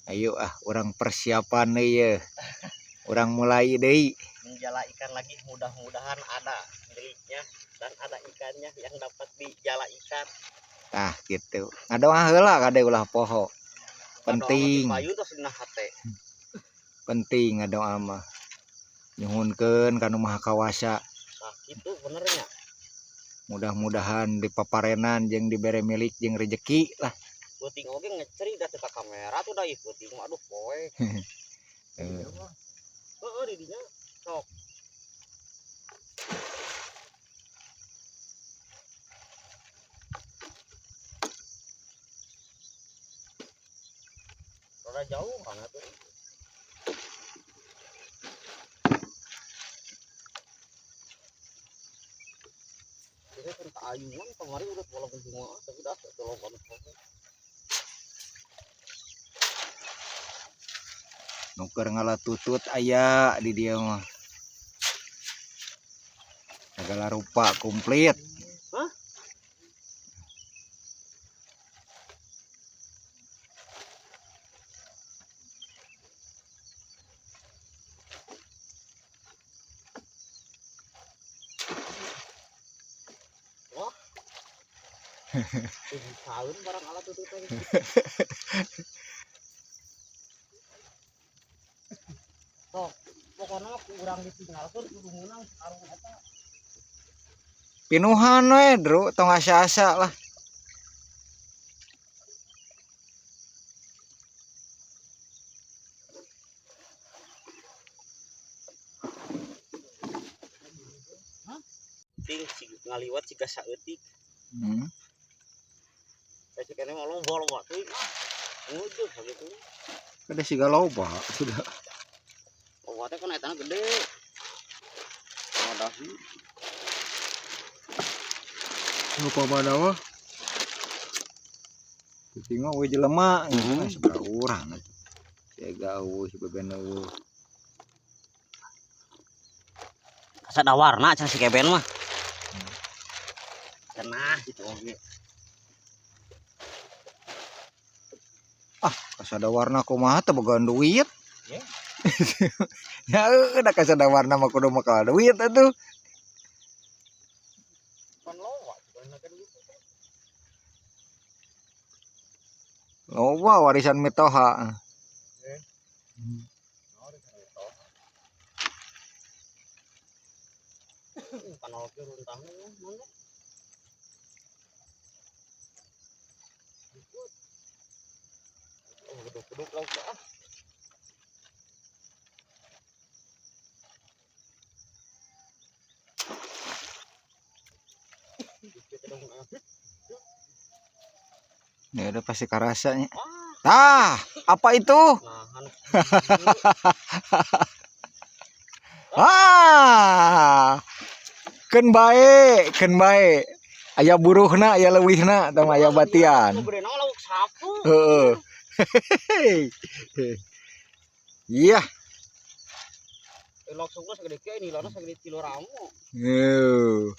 Ayo ah, urang persiapan deui ye. Urang mulai deui. Menjala ikan lagi, mudah-mudahan ada miliknya dan ada ikannya yang dapat dijala ikan. Tah gitu. Ngadoa heula kade ulah poho. Penting. Payu tos dina hate. Penting ngadoa mah. Nyuhunkeun ka Nu Maha Kawasa. Nah, gitu bener nya. Mudah-mudahan dipaparenan jeung dibere milik jeung rejeki lah. Peuting oge ngeceri da teu ka kamera tuh da ih peuting mah aduh poe. Heeh di dinya sok. Rada jauh kan atuh. Kita kan ayungan kemarin udah bola bunga tapi dah tolong banget. Nuker ngala tutut aya di dia mah. Segala rupa komplit. Hah? Wah. 7 tahun barang alat tutut tadi. Sok, pokoknya mah kurang ditinggalkeun kudu meunang sarung eta. Pinuhan we, Dru, tong asa-asa lah. Ting cig ngaliwat siga saeutik. Teh cek mah loba-loba teuing ah. Ngujuh sakitu. Ada siga loba sudah. Loba teh kan etana gede. Wadahi. Lupa pada mah. Kucing mah we jelema, seberapa urang atuh. Siga eueuh si beben eueuh. Asa ada warna cenah si keben mah. Cenah gitu oge. Ah, kasada warna kumaha teh boga duit. Ya. Ya da kasada warna mah kudu maka duit atuh. Pan loba cenah kan gitu. Loba warisan mitoha. Pan oge runtahna mana? Oh, geduk-geduk lauk ah. Ya udah pasti karasanya. Tah, apa itu? Ah. Keun bae, keun bae. Aya buruhna, aya leuwihna, tah aya batian. Heeh. Iya. Lauk sapu segede kieu ini lana segede tilu ramu. Heuh.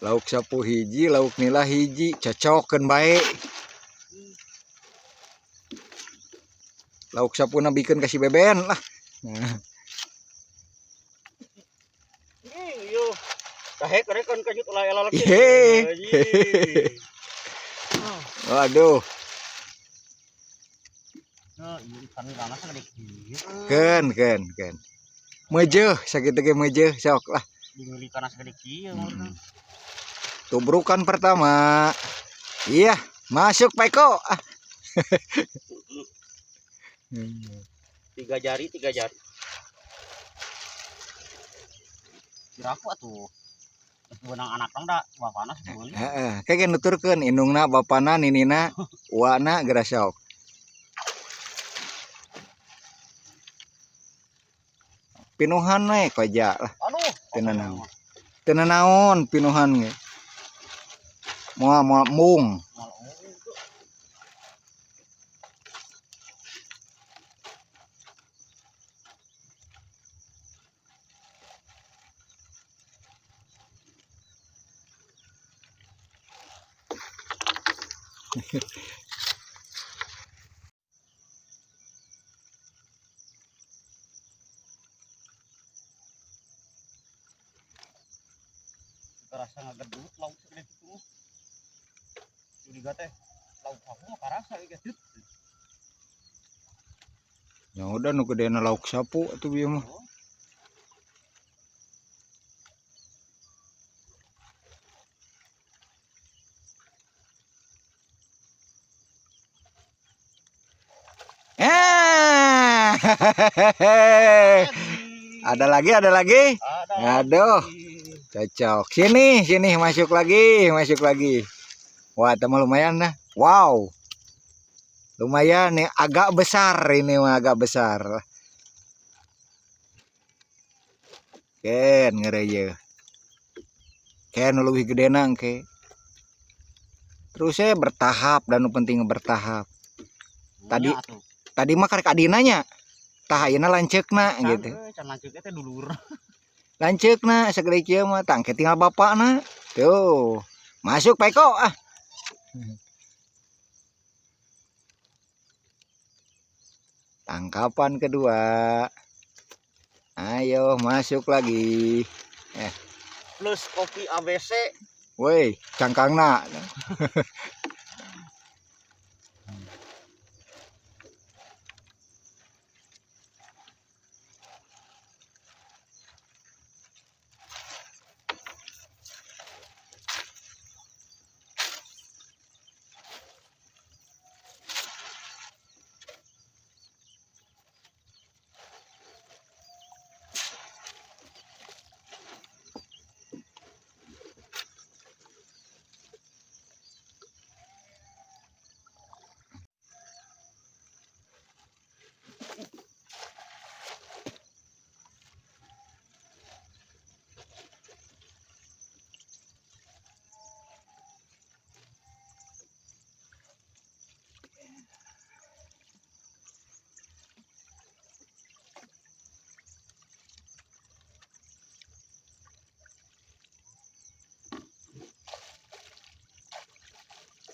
Lauk sapu hiji, lauk nila hiji, cocok keun bae. Lauk sapuna bikeun ka si Beben lah. Nah. Iya. Kahek rek kan kajut ulah elal kieu. Waduh. Nah, ieu ikan nilana sagede kieu. Keun, keun, keun. Meujeuh sakitu ge meujeuh sok lah. Dimilikan sagede kieu. Tubrukan pertama. Iya, masuk Pak Eko. Ah. 3 jari, 3 jari. Kiraku atuh. Benang anak dong da, bapana sebenernya. Heeh, kayak nuturkeun indungna, bapana, ninina, uana geura sok. Pinuhan we koja lah. Aduh, Teu nanaon. Teu nanaon pinuhan ge. Moal moal mung. Kerasa ngagedut lauk segede itu. Curiga teh lauk sapu mah karasa ieu gedut. Ya udah nu gedena lauk sapu atuh bieu mah. Oh. Eh. Ada lagi, ada lagi. Ada. Aduh. Lagi. Cocok. Sini, sini masuk lagi, masuk lagi. Wah, teman lumayan dah. Wow. Lumayan nih, agak besar ini mah, agak besar. Ken ngereye. Ken nu leuwih gedena engke. Terus saya bertahap dan nu penting bertahap. Tadi- Nya atuh. Tadi mah karek adina nya. Tah ayeuna lanceukna Can, gitu. Can lanceuknya teh dulur. Lanceukna segede kieu mah tangke tinggal bapakna. Tuh. Masuk Pak Eko ah. Tangkapan kedua. Ayo masuk lagi. Plus kopi ABC. Woi, cangkangna.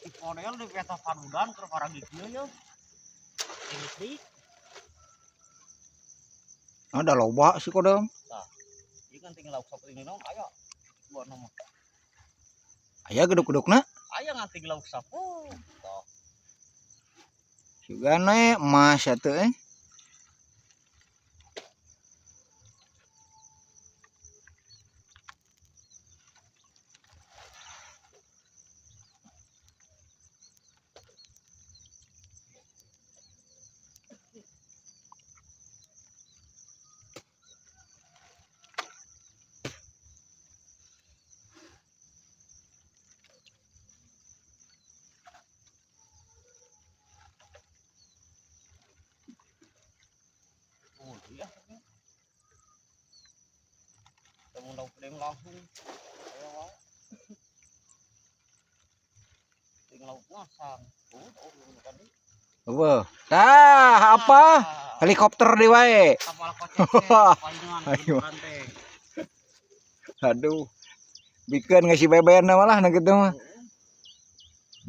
Di model di peta padudan keur paragi kieu ye. Listrik. Ada loba sih kodong. Ieu kan tinggal lauk sapu ini naon aya. Dua nama. Aya geduk-gedukna. Aya ngan tinggal lauk sapu. Tuh. Sugana emas atuh eh. Oh, iya. Temu lauk gede langsung. Aya wae. Tinggal lauk ngasang. Oh, oh, kan. Eueuh. Tah, apa? Ah, Helikopter di wae. Kapal kocek teh, palingan Ayo. beneran teh. Aduh. Bikeun nggak si beben malah nu kitu mah.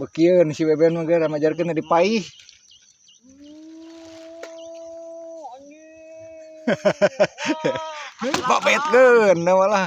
Bekieun si beben mah geura majarkeun dipaih. Anjing. Wah, Babetkeun malah.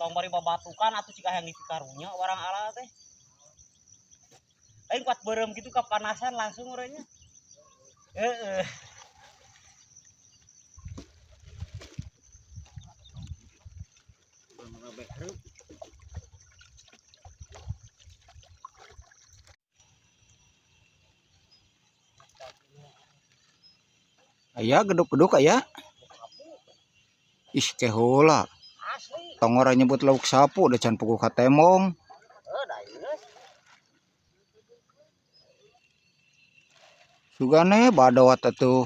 Tong bari babatukan atuh cik hayang dikarunya orang ala teh. Aing kuat beureum gitu kepanasan langsung urangnya. Heeh. Aya geduk-geduk aya. Ih kehola. Asli. Tong ora nyebut lauk sapu udah can puguh ka tembong. Heuh da ieu. Sugane badot atuh.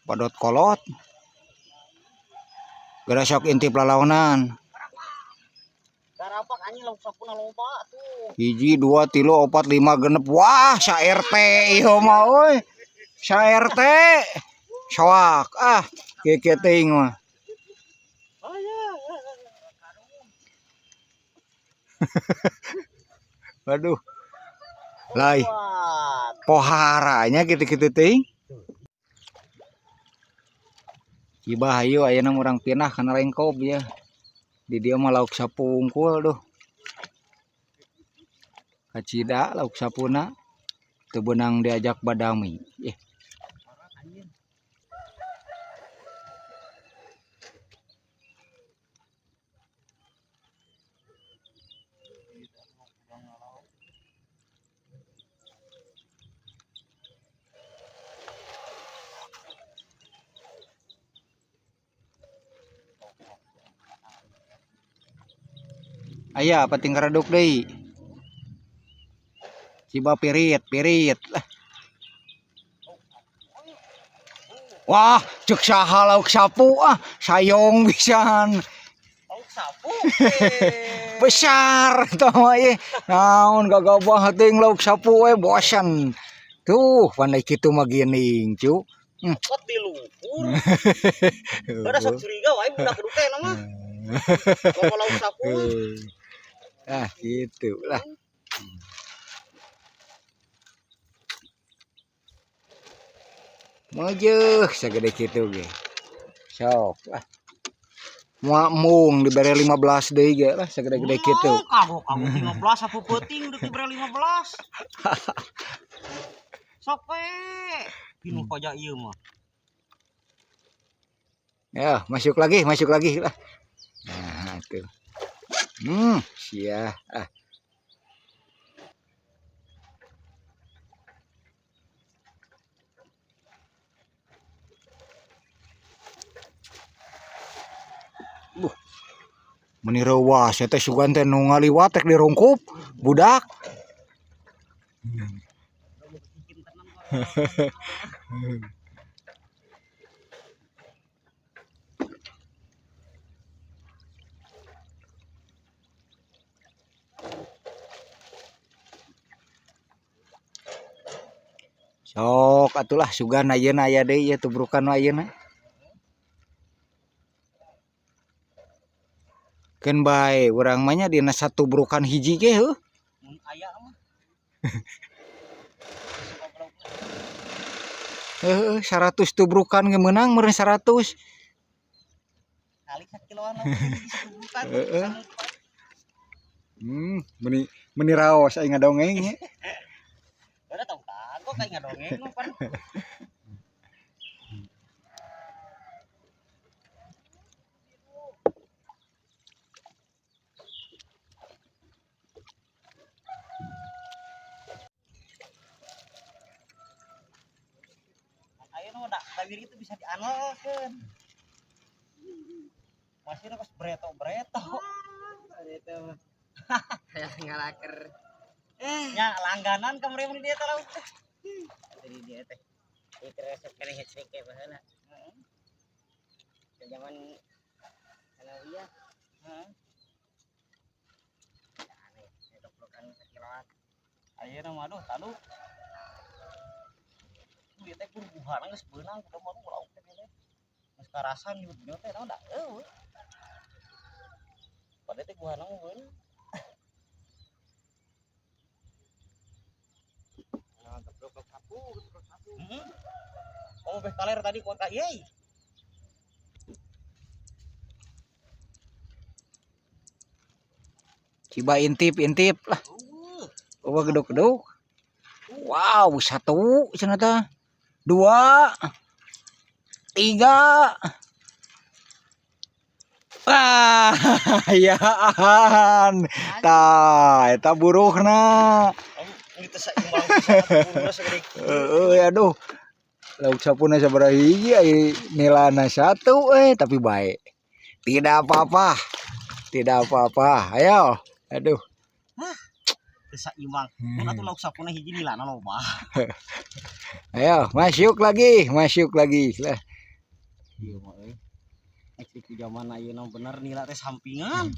Badot kolot. Geura sok intip lalaonan. Garapak anjing lauk sapuna loba tuh. 1 2 3 4 5 6. Wah, sa RT ieu mah euy. Sa RT. Soak ah, kieu teuing mah. Waduh. Lai, poharanya gitu-gitu teuing. Cibah hayu ayeuna urang pindah kana lengkob ya. Di dieu mah lauk sapu unggul duh. Kacida lauk sapuna teu beunang diajak badami. Aya pating kareduk deui. Ciba pirit, pirit lah. Wah, cek saha lauk sapu ah, sayong pisan. Lauk sapu. Besar eta mah ieu. Naon gagabah teuing lauk sapu we bosan. Tuh, pandai kitu mah geuning, cu. Kot di luhur. Ada sok curiga wae budak keduk teh mah. Loba lauk sapu. Ah, gitu lah. Meujeuk sagede kitu ge. Sok lah. Moal mung dibere 15 deui ge lah sagede-gede kitu. Kagok kagok 15 sapu peuting deuk dibere 15. Sok we. Pinuh koja ieu mah. Ya, masuk lagi lah. Nah, tuh. Sia. Ah. Buh. Meni reuwas eta sugan teh nu ngaliwat rek dirungkup budak. Sok atulah sugan ayeuna aya deui ieu tubrukan ayeuna. Keun bae urang mah nya dina satubrukan hiji ge heuh. Mun aya mah. Heuh, 100 tubrukan ge meunang meureun 100. Kali sakiloan lauk tubrukan. Heeh. Meni raos aing ngadongeng nya. Udah tau kagok aing ngadongeng mah pan. Ayeuna mah da dawir itu bisa diandalkeun. Masih pas breto-breto. Itu kayak ngalaker. Nya langganan kamari mun dia teh lauk teh. Jadi dia teh. Itu resep kene hecrek ke baheula. Heeh. Zaman Sanawiyah. Heeh. Aneh, doplokan sakiloan. Ayeuna mah aduh tadu. Ieu teh kurubuhana geus beunang kudu mah lauk teh teh. Geus karasan di dieu teh naon da eueuh. Padahal teh guhana mah beunang. Nah, geblok sapu, geblok sapu. Heeh. Oh, beh kaler tadi kuat ka ieu. Ciba intip-intip lah. Oh, geduk-geduk. Wow, 1 cenah teh. 2 3. Ah, yaan. Tah, eta buruhna. Heeh, aduh. Lauk sapuna sabaraha hiji ai nilana 1 tapi baik. Tidak apa-apa. Tidak apa-apa. Ayo. Aduh. Hah, teu saimbang. Mun atuh lauk sapuna hiji nilana loba. Ayo, masuk lagi lah. Iya mah euy. Ngecrik di zaman ayeuna bener nila teh sampingan.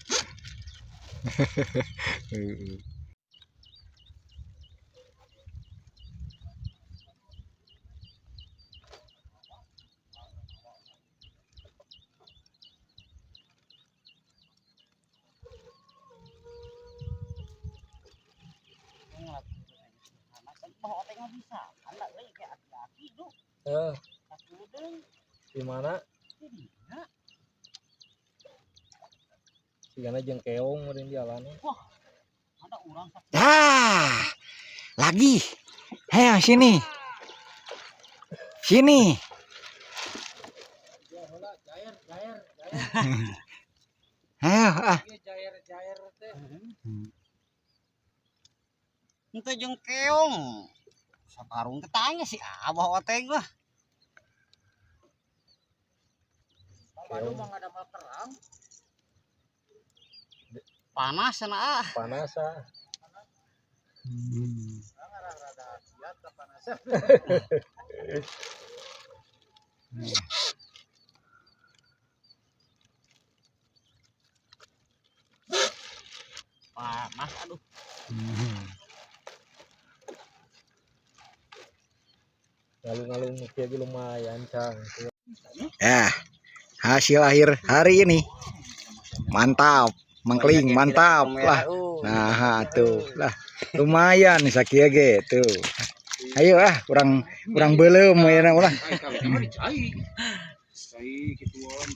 Bawa teh mah bisa. Anda euy kayak aki-aki du. Eh, Sakudeung. di mana? Di dinya. Sigana jeung keong meureun jalan. Ada urang Ah, lagi. Ayo sini. Sini. Ayo, ah. Ente jeung keong. Saparung teh tanya si Abah oteng lah. Keong. Panas sana ah. Panas ah. Panas aduh. Ngalung-ngalung nu kieu ge lumayan, Cang. Ya, hasil akhir hari ini. Mantap, mengkling, mantap lah. Nah, tuh lah. Lumayan sakieu ge tuh. Ayo ah, kurang kurang beuleum ya ulah. Cai gituan.